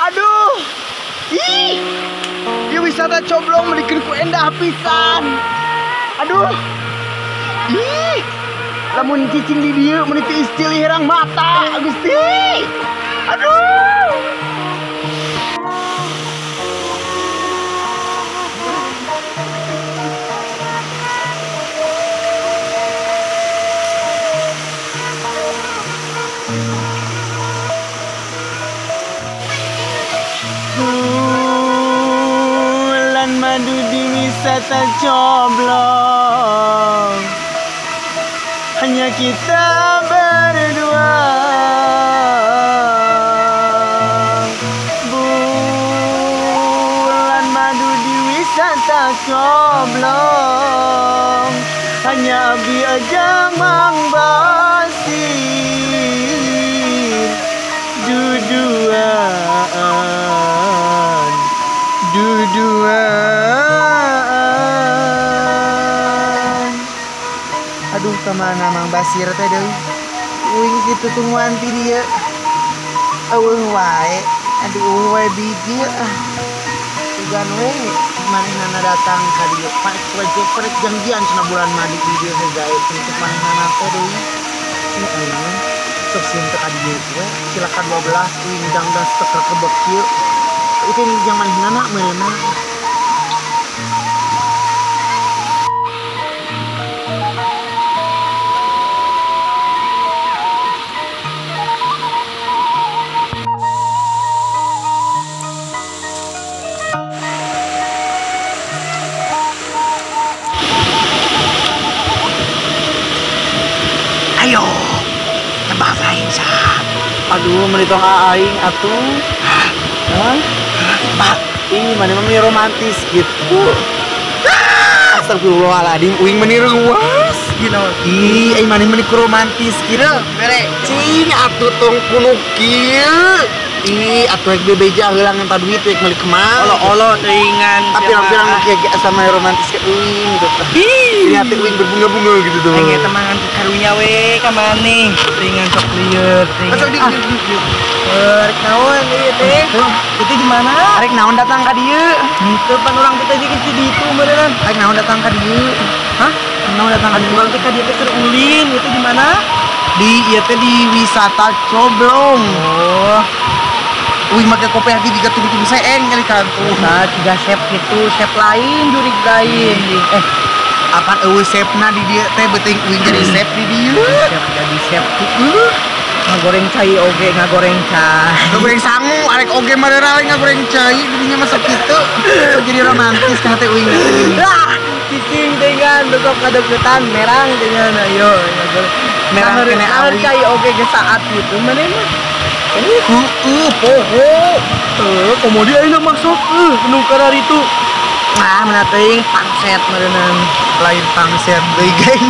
Aduh, ih, di wisata Coblong menikin ku endah pisan. Aduh, ih, lamun cicing di dieu meniti istilih herang mata, Gusti. Aduh. Bulan madu di wisata Coblong, hanya kita berdua. Bulan madu di wisata Coblong, hanya abi aja Mang Basir duduan, duduan. Aduh, kemana Mang Basir teh deui? Uing kitu tungguan ti dieu. Eueuh wae, aduh eueuh wae biji ah. Sugan we manehnana datang ka dieu. Pak wajib janjian cenah bulan madu di dieu hegae untuk manehnana teh deui. Ini aing sok sieun teh ka dieu we. Silakan 12 uing dangdas teh kebek kieu. Itu yang manehnana meureunna. Ayo, tebak aing sah. Aduh, menitong aing atuh. Hah? Pak, ih, mana meni romantis gitu. Astagfirullahaladzim, uing meni ruas. Gino. Ih, aing mana meni romantis gitu. Bere. Cing atuh tong kuno kieu. Ih, atuh rek bebeja heula ngan duit rek meuli kemana. Olo-olo teuingan. Tapi pirang-pirang mah kieu sama romantis ke uing gitu. Ih, hati uing berbunga-bunga gitu tuh. Aing eta mangan karunya we ka maneh. Teuingan sok lieur, teuingan. Masuk di Rek naon ieu teh? Itu di mana? Rek naon datang ka dieu? Henteu pan urang teh tadi di ditu meureun. Rek naon datang ka dieu? Hah? Naon datang ka dieu? Urang teh ka dieu teh keur ulin, itu di mana? Di ieu teh di wisata Coblong. Oh. Uing make kopi lagi tiga tujuh seeng kali kantu. Nah, tiga chef gitu, chef lain jurig lain. Apaan eueuh chefna di dieu teh beuting uing jadi chef di dieu. Chef jadi chef tuh. Ngagoreng cai oge, ngagoreng cai. Ngagoreng sangu, arek oge marera ngagoreng cai didinya masuk kitu. So jadi romantis ka hate uing teh. Ah, cicing dengan besok kadeukeutan merang dengan ayo ngagoreng. Merang kene awi. Cai oge ge saat gitu maneh mah. Heeh, poho. Komo dia ayeuna masuk nu kararitu. Ah, mana teuing pangset meureunnan. Lain pangset deui geng.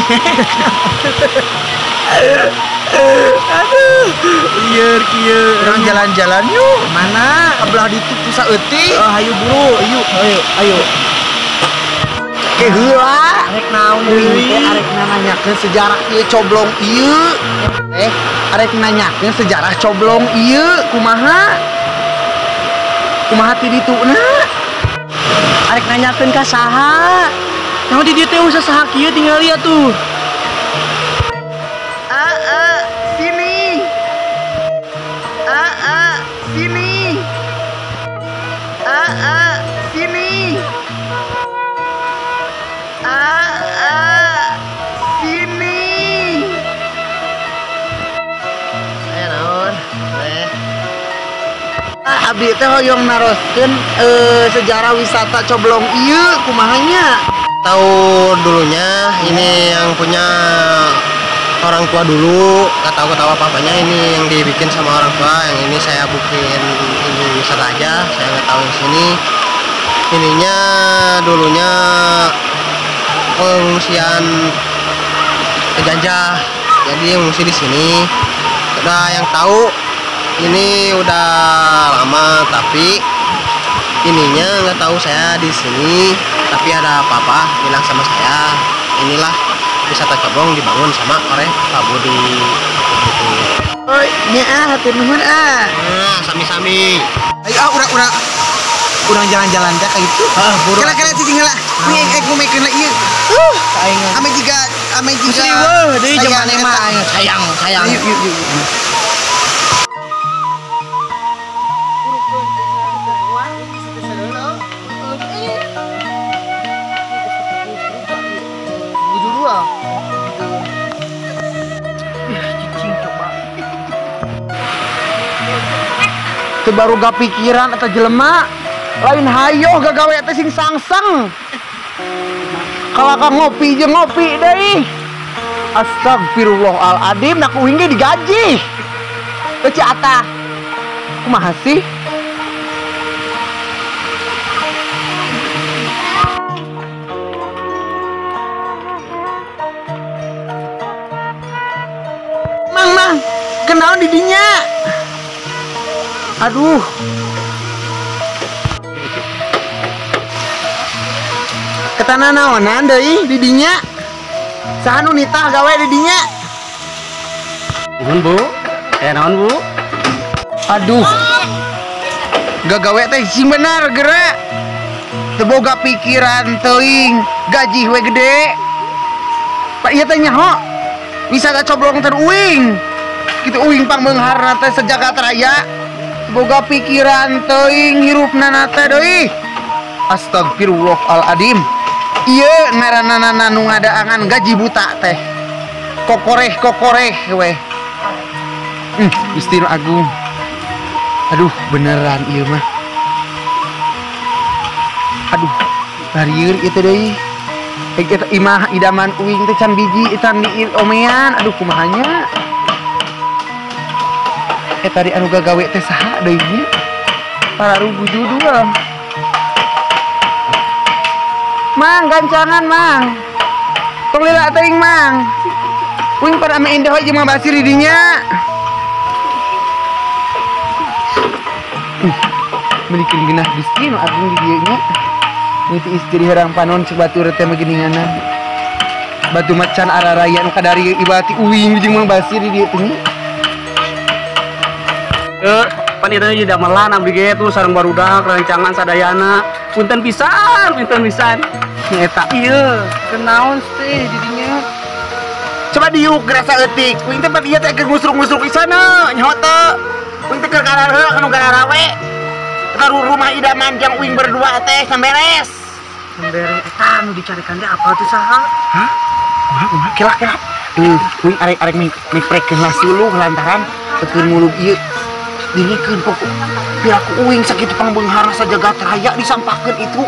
Aduh, lieur kieu. Urang jalan-jalan yuk. Mana? Ka belah ditu tu saeutik. Oh, hayu buru, ayo, ayo, ayo. Ke heula. Arek naon deui? deui? Arek nanyakeun sejarah ieu Coblong ieu. Arek nanyakeun sejarah Coblong ieu kumaha? Kumaha ti dituna? Arek nanyakeun ka saha? Naon di dieu teh usah saha kieu tingali atuh. Sini. Sini. Sini. Sini. Naon? Abdi teh hoyong naroskeun sejarah wisata Coblong ieu kumaha nya? Tahu dulunya ini yang punya orang tua dulu, nggak tahu ketawa apa-apanya, ini yang dibikin sama orang tua, yang ini saya bikin ini wisata aja, saya nggak tahu yang sini. Ininya dulunya pengungsian penjajah, jadi mengungsi di sini. Udah yang tahu ini udah lama, tapi ininya nggak tahu saya di sini. Tapi ada papa bilang sama saya, inilah wisata Coblong dibangun sama oleh Pak Budi. Gitu. Oh, nya ah, hatur nuhun ah. Nah, sami-sami. Ayo ah, urang jalan-jalan teh ka itu. Heeh, buru. Kela-kela cicing heula. Wih, ngumekeun ieu. Aing. Ame jiga Riweuh deui jeung maneh mah aing sayang, sayang. Yuk, yuk, yuk. Teu baru gak pikiran atau jelema lain hayo gagawe teh sing sangsang. Kalau ngopi jeung ngopi deui. Astagfirullahaladzim, nak uing ge digaji. Teu ci atah. Kumaha sih? Mang, mang, kenaon di dinya? Aduh. Ketana naonan deui di dinya? Saha nu nitah gawe di dinya? Nuhun, Bu. Naon, Bu? Aduh. Gagawe teh sing bener geura. Teu boga pikiran teuing, gaji we gede. Pak ieu teh nyaho. Wisata Coblong teh uing. Kitu uing pangbeungharna teh sejagat raya. Boga pikiran teuing hirupna teh deui. Astagfirullahaladzim. Ieu ngaranna nu ngadaangan gaji buta teh. Kokoreh-kokoreh we. Gusti nu agung. Aduh, beneran ieu mah. Aduh, barieur ieu teh deui. Eta imah idaman uing teh can biji, can diomean. Aduh, kumaha nya? Tadi anu gagawe teh saha deui nya? Pararugu judul. Mang, gancangan mang. Tong lila teuing mang. Uing pada ame indah jeung Mang Basir di dinya. Melikeun geunah Gusti nu agung di dieu nya. Miti istri herang panon cek batur teh mah geuninganna. Batu macan araraya nu kadari ibati uing jeung Mang Basir di dieu teh nya. Pan ieu teh damelan abdi ge tuh sareng barudak rencangan sadayana. Punten pisan, punten pisan. Eta ieu kenaon teh didinya. Coba diuk gerasa eutik. Uing teh ieu teh keur ngusruk-ngusruk isana, nyaho teu. Uing teh keur kararheula kanu gararawe. Ka rumah idaman jang uing berdua teh samberes. Samberes eta nu dicarikan teh apa tuh saha? Hah? Kumaha kira-kira. Uing arek-arek mikprekeun lah suluh lantaran keur mulug ieu. Dingikeun pokok piraku uing sakitu pangbeungharna sajagat raya disampahkeun itu.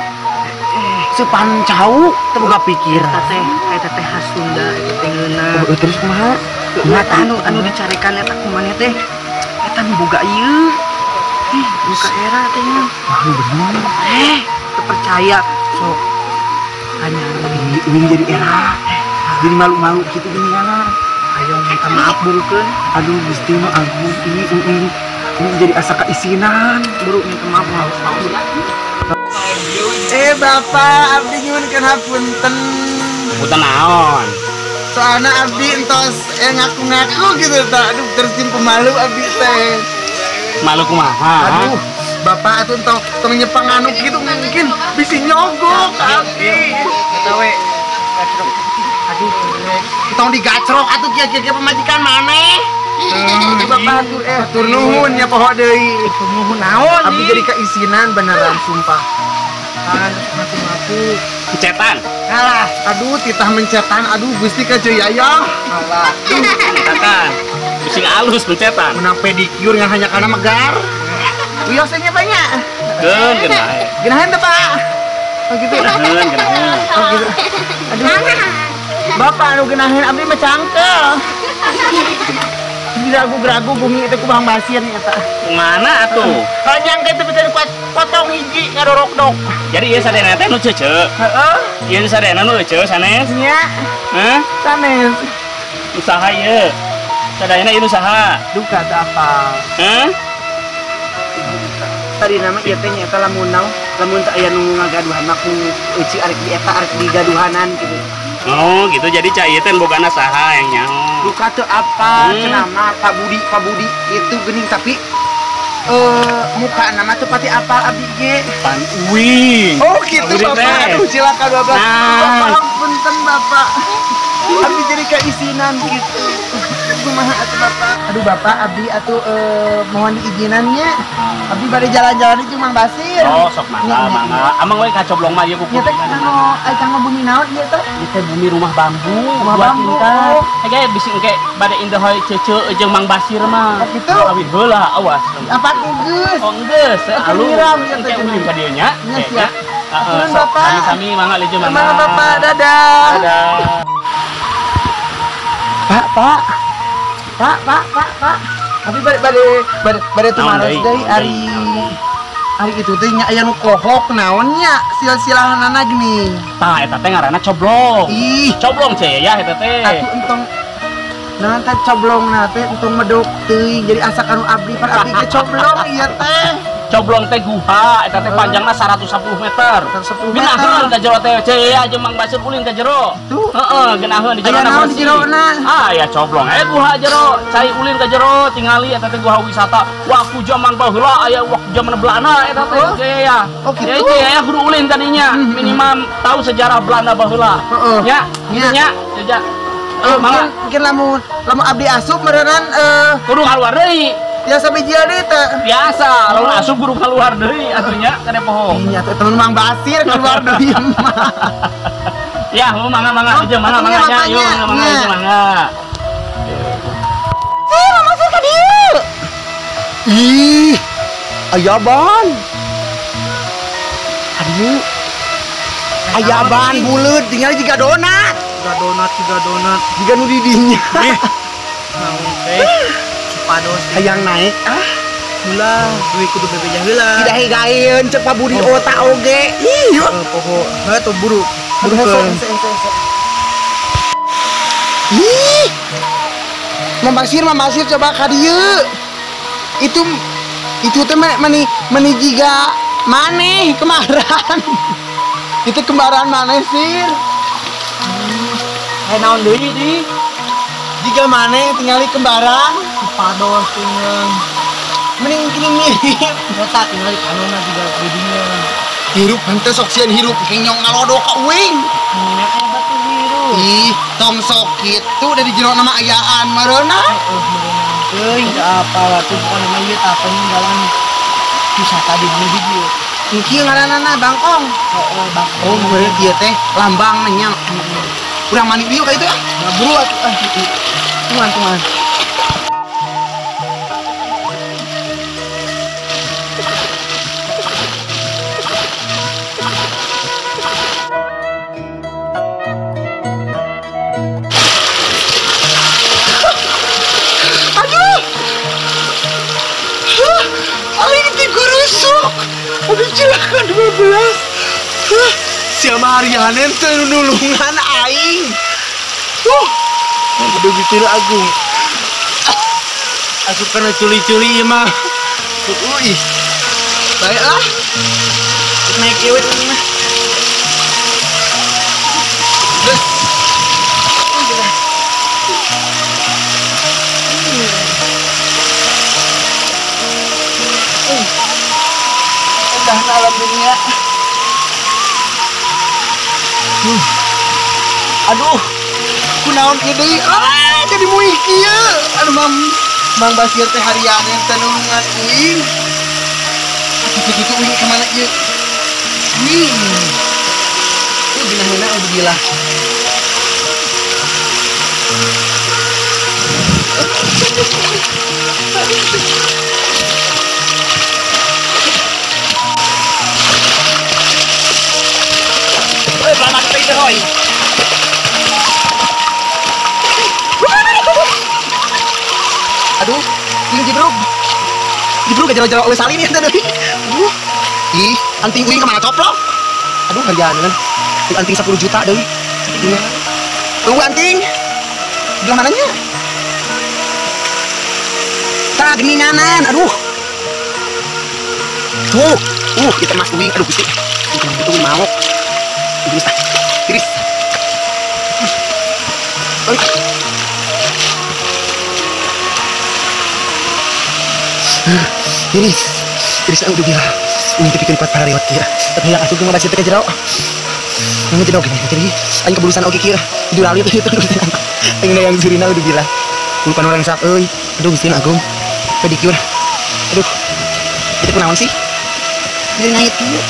Sepan cau teu boga pikiran. Eta teh eta teh khas Sunda eta teh ngeunah. Oh, terus kumaha? Kumaha anu dicarikan eta kumaha teh? Eta nu boga ieu. Ih, buka era teh nya. Wah, bener. Teu percaya. Sok tanya uing jadi era. Jadi malu-malu kitu geuningan. Ayo minta maaf burukeun. Aduh, Gusti nu agung ieu uing. Ini jadi asa keisinan. Buru minta maaf maaf. Bapak abdi nyuhunkeun hapunten. Punten naon? Soalna abdi entos ngaku-ngaku gitu tah. Aduh, terus jeung pemalu abdi teh. Malu kumaha? Aduh, bapak atuh entong tong nyepang anu kitu mungkin bisi nyogok abdi. Eta we. Aduh, tong digacrok atuh kieu-kieu pamajikan maneh. Bapak atur atur nuhun nya poho deui. Nuhun naon? Abdi jadi keisinan beneran sumpah. Kan ngaku-ngaku. Mencetan. Alah, aduh titah mencetan, aduh Gusti ka Cuy Ayah. Alah. Mencetan. Pusing alus mencetan. Menang pedicure ngan hanya karena megar. Wios nya banyak. Geun geunah. Geunahan teh, Pak. Oh gitu. Geunaheun, geunaheun. Oh gitu. Aduh. Bapak anu geunaheun abdi mah cangkel. Diragu-ragu bumi itu ku Mang Basir eta. Mana atuh? Panjang teh teu kuat potong hiji ngarorokdok. Jadi ieu sadayana teh nu ceuceu. Heeh. Ieu sadayana nu eceu sanes? Nya. Hah? Sanes. Usaha ieu. Sadayana ieu usaha. Duka teu apal. Hah? Tadi nama ieu teh nyaeta lamun naon? Lamun teu aya nu ngagaduhan mah ku euci arek di eta arek digaduhanan gitu. Oh, gitu. Jadi cai ieu teh bogana saha yang nyaho. Duka teu apa cenah mah Pak Budi itu geuning tapi muka nama tuh pati apal abdi ge. Pan uing. Oh gitu Bapak. Aduh cilaka 12. Nah. Bapak punten Bapak. Abdi jadi keisinan gitu. Kumaha atuh Bapak? Aduh Bapak abdi atuh mohon diizinannya. Abdi bade jalan-jalan jeung Mang Basir. Oh sok mangga mangga. Amang we kacoblong mah ieu ku. Ieu teh kanggo ai kanggo bumi naon ieu teh? Ieu teh bumi rumah bambu. Rumah bambu. Hege bisi engke bade indah hoy cece jeung Mang Basir mah. Oh gitu. Kawin heula awas. Apa geus? Oh geus, alus. Engke ulin ka dieu nya. Nya siap. Heeh, Bapak. Sami-sami mangga leje mangga. Mangga Bapak, dadah. Dadah. Pak, Pak. Pak, Pak, Pak, Pak. Tapi bade tumaros deui ari itu teh nya aya nu kohok naon nya silsilahanana geuning. Tah eta teh ngaranna coblong. Ih, coblong ceh ya eta teh. Atuh entong naon teh coblongna teh entong medok teuing jadi asa kanu abdi pan abdi ge coblong ieu teh. Coblong teh guha eta teh panjangna 110 meter. 110 meter. Geunaheun ka jero teh ceh ya jeung Mang Basir ulin ka jero. Heeh, geunaheun di jero na di jerona. Ah ya coblong eh guha jero, cai ulin ka jero tingali eta teh guha wisata. Waktu zaman baheula aya waktu zaman Belanda eta teh ceh ya. Oh gitu. Ceh ya kudu ulin tadinya minimal tahu sejarah Belanda baheula. Heeh. Nya, kitu nya. Jejak. Mangga. Mungkin lamun abdi asup meureunnan kudu kaluar deui. Biasa bijil deui teh. Biasa, lamun asup kudu keluar deui atuh nya kade poho. Iya atuh temen Mang Basir keluar deui mah. Ya, mangga mangga aja mangga mangga nya, yuk mangga mangga aja mangga. Eh, Mang Basir ka dieu. Ih, aya ban. Aduh. Aya ban buleut tinggal jiga donat. Jiga donat, jiga donat. Jiga nu di dinya. Naon teh? Pados hayang naik ah heula duit kudu bebeja heula tidak hegaeun cek Pak Budi otak oge ih poho heuh tuh buru buru ih Mang Basir coba ka dieu itu teh meni jiga maneh kembaran itu kembaran maneh sir eh naon deui di jiga maneh tingali kembaran pados tinggal mending kini mirip eta tinggal kanona juga didinya hirup henteu sok sieun hirup kenyong ngalodok ka uing nya batu hirup ih tong sok kitu dari jero nama ayaan meureunna heeh meureunna teuing teu apal atuh pokona mah ieu tah peninggalan wisata di bumi dieu kieu ngaranna Bangkong heeh Bangkong oh meureun ieu teh lambang nya urang mandi dieu ka itu ah buru atuh ah tuan Aduh cilaka 12. Siapa harianen teu nulungan aing. Aduh gitu agung. Asup kana culi-culi ieu mah. Ih. Baiklah. Naik ieu mah. Udah alam dunia. Aduh, kunaon ieu deui? Ah, jadi muih kieu. Aduh, Mang Basir teh harian teh nulungan uing. Gitu-gitu uing kemana ieu? Wih. Ieu ginaheuna alhamdulillah. aing. Aduh, ini jibruk. Jibruk jero-jero eueuh salin ya teh. Aduh. Ih, anting uing kemana coplok? Aduh, hargaan kan. Anting 10 juta deui. Eueuh anting. Belah mananya? Tah geninganan, aduh. Tuh, kita mas uing, aduh Gusti. Itu mau. Tiris ah. Tiris. Tiris. Tiris udah gila. Uing teh pikeun kuat para riwat kieu. Tapi yang asup mah bacit teh jero. Nang jero gini jadi aing kebulusan oge kieu. Duralit itu aing yang surina udah gila. Bulu orang sak euy. Aduh Gusti Agung. Pedicure. Aduh. Itu kunaon sih? Jadi ngait kieu.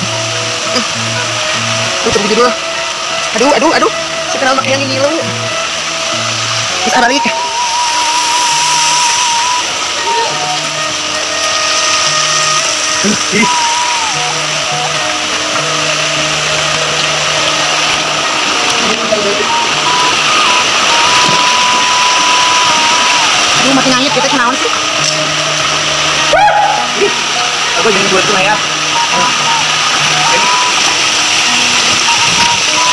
Tuh tunggu dulu. Aduh, aduh, aduh. Saya kenal mak yang ini lu. Terus balik. Aduh, makin ngait kita kenaon sih? Aku jadi buat tuh ya.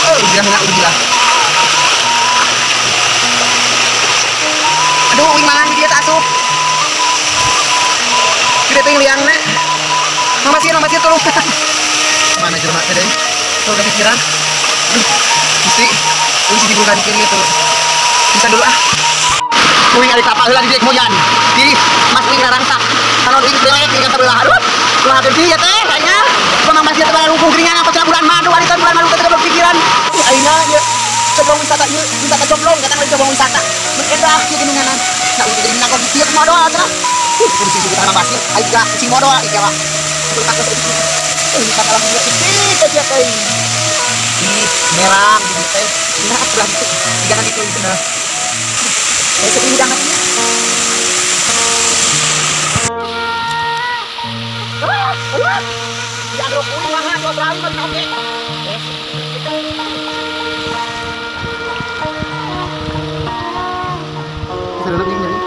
Oh, gila, udah gila. Aduh, uing mana dia tak asup. Tidak tuh yang liangna. Mang Basir tolong. Mana jelema teh deui? Tuh udah pikiran. Aduh, Gusti, uing sih dibuka dikir gitu. Bisa dulu ah. Uing ari kapal heula di dieu moyan. Diri, Mas uing rarangsak. Kalau uing belek di kantor heula. Aduh, ulah gede ya teh kayaknya. Mang Basir teh barang geringan apa cenah bulan madu, ari bulan madu teh berpikiran. Ayeuna ieu coblong wisata ieu, wisata coblong, katang lain coblong wisata. Mun edah ieu geuninganan. Nah, uing jadi nangkon kieu modal cenah. Kudu sing suguhan Mang Basir, aing juga sing modal ieu lah. Wisata lah dia itu teh. Di merang di teh. Nah, belah itu. Jangan itu itu nah. Saya hidangan ini. Diaduk uing mah dua berali mah oke. Bisa dulu ini nyari.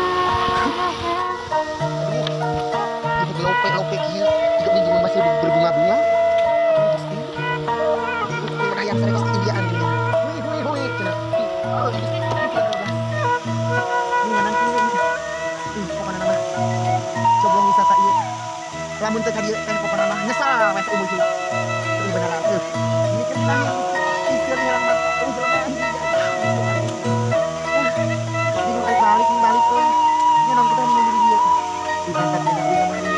Aduh, lopek-lopek kieu. Tiga minggu masih berbunga-bunga. Aduh, Gusti. Ini yang sering Indiaan ini. Hui hui hui cenah. Oh, Gusti. Ini nganan kieu. Ih, pokona mah. Coblong wisata ieu. Lamun teu ka dieu teh pokona mah nyesal we saumur hidup. Ini beneran euy. Ini kan lahir istri herang mah. Euy jelema. Bingung balik balik euy. Nya naon kita minum diri dieu. Di pantat enak ieu mah ini